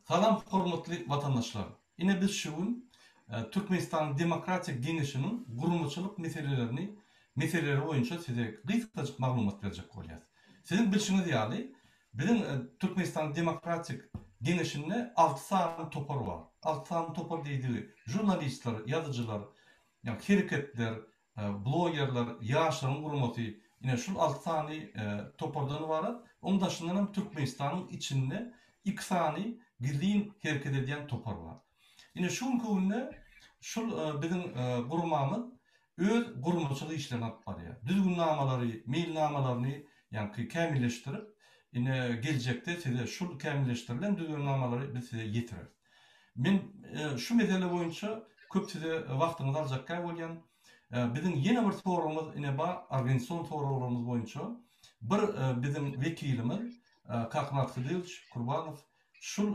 Salam hormatly watandaşlar! Ine biz şu gün Türkmenistanyň Demokratik Geňeşiniň guramaçylyk meselelerini meseleleri boýunça size gysgajyk maglumat berjek bolýas. Siziň bilşiňiz ýaly, biziň Türkmenistanyň Demokratik Geňeşinde alty sany topar bar. Alty sany topar diýdigi žurnalistler, ýazyjylar, hereketler, Blogerler, ýaşlaryň guramasy, ine şul alty sany topardan ybarat. Oň daşyndan hem Türkmenistanyň içinde iki sany gizlin hereket edýän topar bar. Ine şu günki günde şul biziň guramamyz öz guramaçylyk işlerini alyp barýar. Düzgünnamalary, meýilnamalaryny ýaňky kämilleşdirip, ine geljekde size şul kämilleşdirilen düzgünnamalary biz size ýetireris. Men şu mesele boýunça köp size wagtyňyzy aljakkä bolýan. Biziň ýene bir soragymyz ine bar, organizasion soraglarymyz boýunça. Bir biziň wekilimiz Kakamyrat Hydyrowiç Kurbanow şul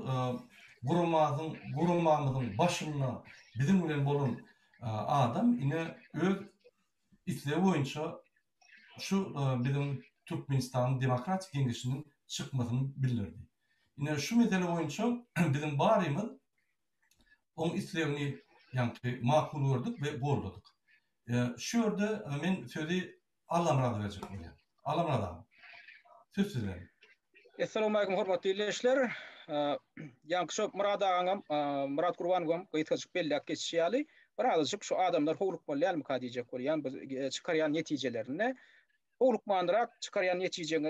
guramazyň guramamyzyň başynda biziň bilen bolan adam ine öz islegi boýunça şu biziň Türkmenistanyň Demokratik Geňeşiniň çykmasyny bildirdi. Ine şu mesele boýunça biziň barymyz oň islegini ýaňky makul gördük we goldadyk. Şu ýerde men sözi Allamyrada berjek bolýan. Allamyrat aga, söz sizde. Essalawmaleýkum hormatly ildeşler. Ýaňky şo Myrat agaňam, Myrat Gurbanowam gysgajyk belläp geçişi ýaly, birazajyk şu adamlar howlukmaly dälmika diýjek bolýan bu çykarýan netijelerinde. Howlukmanrak çykarýan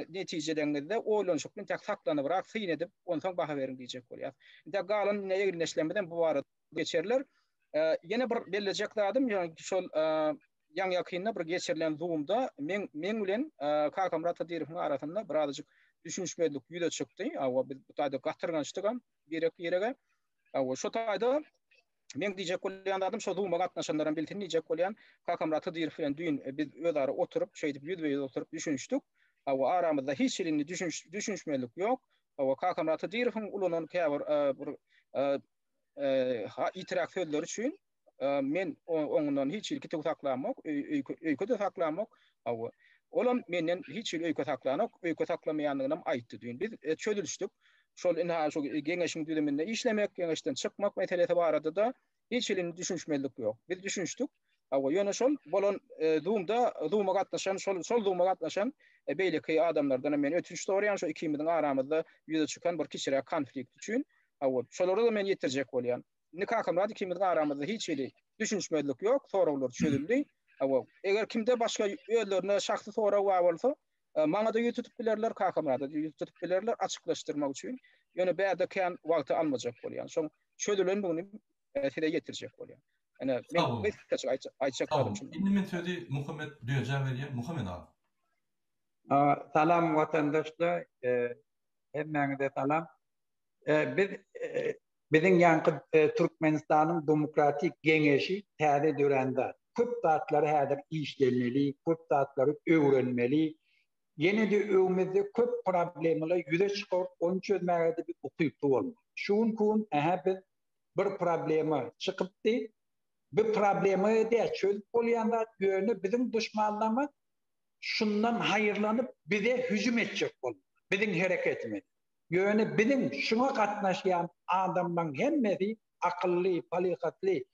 netijeleriňizde oýlanyşykly intäk saklanybrak syn edip, onsoň baha beriň diýjek bolýas. Intäk galan ine egindeşlerimizem bu barada geçerler. Ýene bir bellejek zadym, şol ýaňy-ýakynda bir geçirilen Zoom-da meň meň bilen Kakamyrat Hydyrowyň arasynda birazajyk düşünişmezlik ýüze çykdy. Hawa, biz bu taýda gatyrgançdygam birek-birege. Hawa, şo taýda meň diýjek bolýan zadym şo Zoom-a gatnaşanlaram bilsin diýjek bolýan. Kakamyrat Hydyrow bilen düýn biz özara oturyp, şeýdip ýüzbe-ýüz oturyp düşünişdik. Hawa, aramyzda hiç hili indi düşünişmezlik ýok. Hawa, Kakamyrat Hydyrowyň ulanan käbir bir ýitiräk sözleri üçin men oňundan hiç hili kitüw saklamok, öýke-de saklamok. Hawa. Olam menden hiç hili öýke saklanok, öýke saklamaýandygynam aýtdy düýn. Biz çözülişdik. Şol ynha şu geňeşiň düzüminde işlemek, geňeşden çykmak meselesi barada-da hiç hili indi düşünişmezlik ýok. Biz düşünişdik. Hawa, ýöne şol bolan Zoom-da, Zoom-a gatnaşan, şol şol Zoom-a gatnaşan beýleki adamlardanam men ötünç soraýan, şu ikimiziň aramyzda ýüze çykan bir kiçiräk konflikt üçin. Hawa, şolara-da men ýetirjek bolýan. Indi Kakamyrat ikimiziň aramyzda hiç hili düşünişmezlik ýok, soraglar çözüldi. Hawa, eger kimde başga özlerine şahsy sorag bar bolsa, maňa-da ýüz tutup bilerler, Kakamyrada-da ýüz tutup bilerler açyklaşdyrmak üçin. Ýöne bärde kän wagty almajak bolýan. Şoň çözülendigini size ýetirjek bolýan. Ine, men gysgaça aýtjak zadym şundan. Indi men sözi Muhammet Düýejä berýän. Muhammet aga. Salam watandaşlar, hemmäňize salam. Biz biziň ýaňky Türkmenistanyň Demokratik Geňeşi täze dörän zat. Köp zatlary häzir işlemeli, köp zatlary öwrenmeli. Ýene-de öňümizde köp problemalar ýüze çykar, ony çözmäge-de biz ukyply bolmaly. Şu günki gün ähä biz bir problema çykypdy. Bu problema däl, çözüp bolýan zat, ýöne biziň duşmanlarymyz şundan haýyrlanyp bize hüjüm etjek boldy. Biziň hereketimize. Ýöne biziň şuňa gatnaşýan adamlaň hemmesi akylly, palyhatly,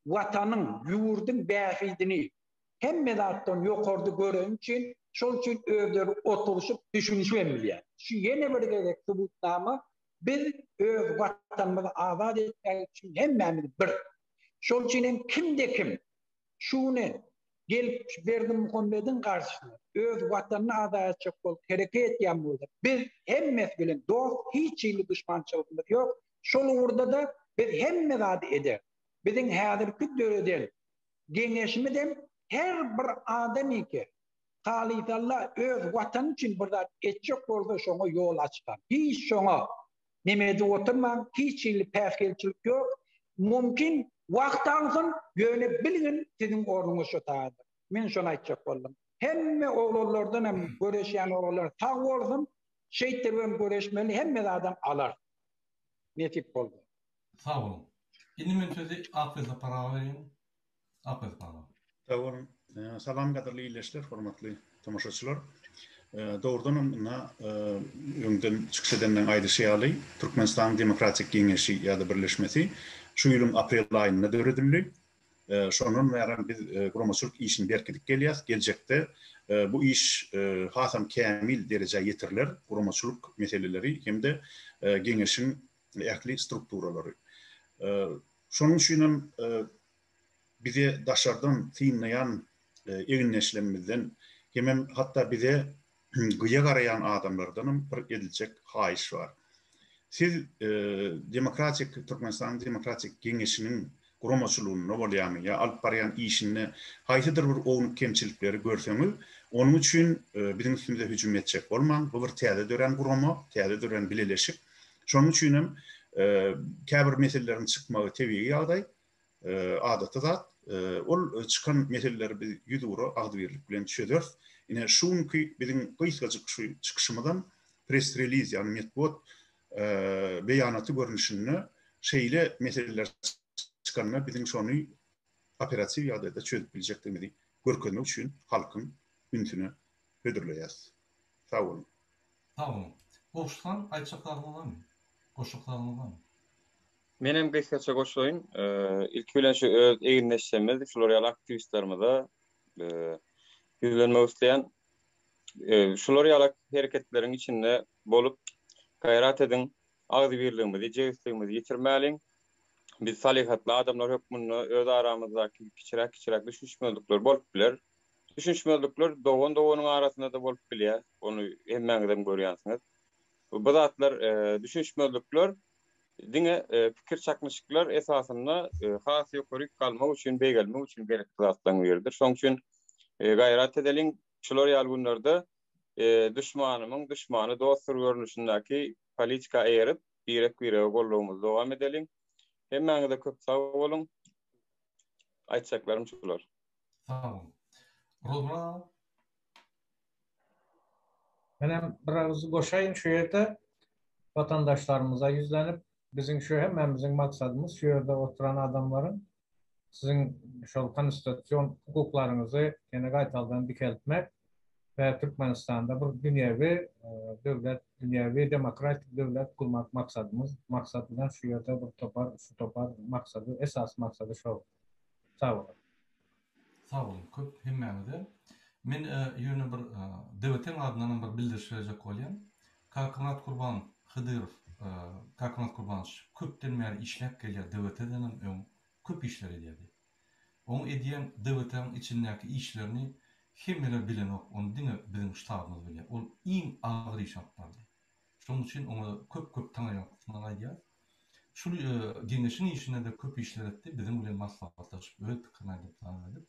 Watanyň, ýurduň bähbidini hemme zatdan ýokarda göreni üçin, şol üçin özleri oturyşyp düşünişibem bilýär. Şu ýene bir gezek subutnama, biz öz Watanymyzy azat etmek üçin hemmämiz bir. Şol üçin hem kimde-kim Şu güne gelip Berdimuhamediň garşysyna öz watanyny azat etjek bolup hereket edýän bolsa, biz hemmesi bilen dost, hiç hili duşmançylygymyz ýok. Şol ugurda-da biz hemme zady ederis. Biziň häzirki döreden geňeşimizem her bir adamyke halysalla öz watany üçin bir zat etjek bolsa şoňa ýol açylan. Hiç şoňa Neme edip oturmaň, hiç hili päsgelçilik ýok. Mümkin wagt alsyn, ýöne bilgin siziň ornuňyz şo taýda. Men şony aýtjak boldum. Hemme oglanlardan hem göreşýän oglanlar sag bolsun, şeýtdiribem göreşmeli, hemme zadam alar. Nesip bolsa. Sag boluň. Indi men sözi Akbel Sapar aga berýän. Akbel Sapar aga. Sag boluň. Salam gadyrly ildeşler, hormatly tomaşaçylar. Dogrudanam ynha öňden çykyş edenleriň aýdyşy ýaly, Türkmenistanyň Demokratik Geňeşi ýa-da birleşmesi şu ýylyň aprel aýynda döredildi. Şondan bärem biz guramaçylyk işini berkidip gelýäs. Geljekde bu iş hasam kämil derejä ýetiriler, guramaçylyk meseleleri hem-de Geňeşiň ähli strukturalary. Şonuň üçinem bize daşardan synlaýan egindeşlerimizden hemem hatda bize gyýa garaýan adamlardanam bir ediljek haýyş bar. Siz Demokratik Türkmenistanyň Demokratik Geňeşiniň guramaçylygynda bolýarmy ýa alyp barýan işinde haýsydyr bir ownuk kemçilikleri görseňiz, onuň üçin biziň üstümize hüjüm etjek bolmaň. Bu bir täze dörän gurama, täze dörän bileleşik. Şonuň üçinem käbir meseleleriň çykmagy tebigy ýagdaý. Adaty zat. Ol çykan meseleleri biz ýüzugra agzybirlik bilen çözeris. Ine, şu günki biziň gysgajyk şu çykyşymyzam press-reliz, ýagny metbugat beýanaty görnüşinde şeýle meseleler çykanda biziň şony operatiw ýagdaýda çözüp biljekdigimizi görkezmek üçin halkyň ünsüne hödürleýäris. Sag boluň. Sag boluň. Gowşut han, aýtjak zadyňyz barmy? Goşjak zadyňyz barmy? Menem gysgaça goşulaýyn. Ilki bilen şu öz egindeşlerimiz, şular ýaly aktiwistlerimize ýüzlenmek isleýän. Şular ýaly hereketleriň içinde bolup, gaýrat ediň, agzybirligimizi, jebisligimizi ýitirmäliň. Biz salyhatly adamlar hökmünde öz aramyzdaky kiçiräk-kiçiräk düşünişmezlikler bolup biler. Düşünişmezlikler dogan-doganyň arasynda-da bolup bilýär. Ony hemmäňizem görýänsiňiz. Bu zatlar, düşünişmezlikler Diňe pikir çaknyşyklar esasynda has ýokaryk galmak üçin, beýgelmek üçin gerekli zatlaryň biridir. Şonuň üçin gaýrat edeliň, şular ýaly günlerde duşmanymyň duşmany dostdur görnüşindäki politika eýerip, birek-birege gollagymyzy dowam edeliň. Hemmäňize köp sag boluň. Aýtjaklarym şular. Sag boluň. Rozmyrat aga. Menem bir agyz goşaýyn şu ýerde watandaşlarymyza ýüzlenip, biziň şu hemmämiziň maksadymyz şu ýerde oturan adamlaryň siziň şol konstitusion hukuklaryňyzy ýene gaýtaldan dikeltmek we Türkmenistanda bir dünýewi döwlet, dünýewi demokratik döwlet gurmak maksadymyz. Maksat bilen şu ýerde bir topar, şu topar maksady, esasy maksady şol. Sag boluň. Sag boluň köp hemmäňize. Men ýöne bir DWT-iň adyndanam bir bildiriş berjek bolýan. Kakamyrat Kurban Hydyrow, Kakamyrat Kurbanowiç köpden bäri işläp gelýär DWT-denem öň köp işler edýärdi. Oň edýän DWT-iň içindäki işlerini hemmeler bilenok, ony diňe biziň ştabymyz bilýär. Ol iň agyr iş alyp bardy. Şonuň üçin oňa köp-köp taňryýalkasyn aýdýarys. Şul geňeşiň işinde-de köp işler etdi, biziň bilen maslahatlaşyp, öz pikirini aýdyp, zat edip.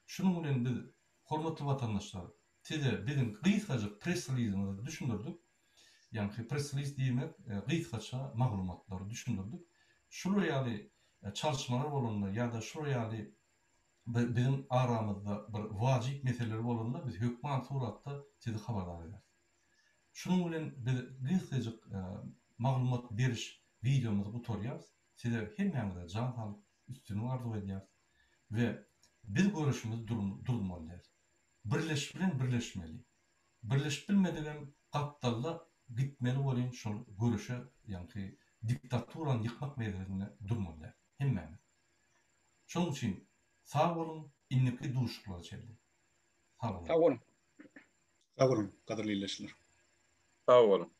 Şunuň bilen biz, hormatly watandaşlar, size biziň gysgajyk press-relizimizi düşündirdik. Ýaňky press-reliz diýmek, gysgaça maglumatlary düşündirdik. Şular ýaly çalyşmalar bolanda ýa-da şular ýaly biziň aramyzda bir wajyp meseleler bolanda biz hökman suratda sizi habardar ederis. Şunuň bilen biz gysgajyk maglumat beriş wideomyzy gutarýarys. Size hemmäňize jan saglyk, üstünlik arzuw edýäris we biz göreşimizi durmaly däl. Birleşip bilen birleşmeli. Birleşip bilmedigem gapdalda gitmeli welin şol göreşe ýaňky diktaturany ýykmak meselesinde durmaly däl. Hemmämiz. Şonuň üçin sag boluň indiki duşuşyklara çenli. Sag boluň. Sag boluň. Sag boluň, gadyrly ildeşler. Sag boluň.